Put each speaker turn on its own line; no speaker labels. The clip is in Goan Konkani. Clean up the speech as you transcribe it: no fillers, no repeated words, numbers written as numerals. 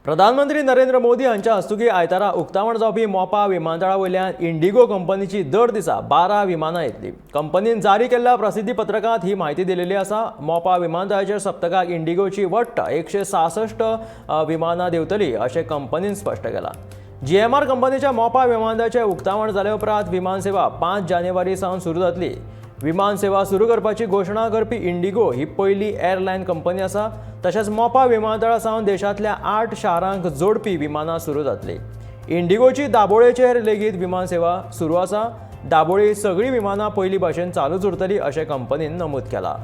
प्रधानमंत्री नरेंद्र मोदी हांच्या हस्तुकीं आयतारा उक्तावण जावपी मोपा विमानतळा वयल्यान इंडिगो कंपनीची दर दिसा 12 विमानां येतली. कंपनीन जारी केल्ल्या प्रसिद्धी पत्रकांत ही म्हायती दिलेली आसा. मोपा विमानतळाचेर सप्तकाक इंडिगोची वट्ट 166 विमानां देंवतली अशें कंपनीन स्पश्ट केलां. जीएमआर कंपनीच्या मोपा विमानतळाचें उक्तावण जाले उपरांत विमान सेवा 5 जानेवारी सावन सुरू जातली. विमान सेवा सुरू करपाची घोशणा करपी इंडिगो ही पयली एअरलायन कंपनी आसा. तशेंच मोपा विमानतळा सावन देशांतल्या 8 शारांक जोडपी विमानां सुरू जातली. इंडिगोची दाबोळेचेर लेगीत विमान सेवा सुरू आसा. दाबोळी सगळीं विमानां पयलीं भाशेन चालूच उरतली अशें कंपनीन नमूद केलां.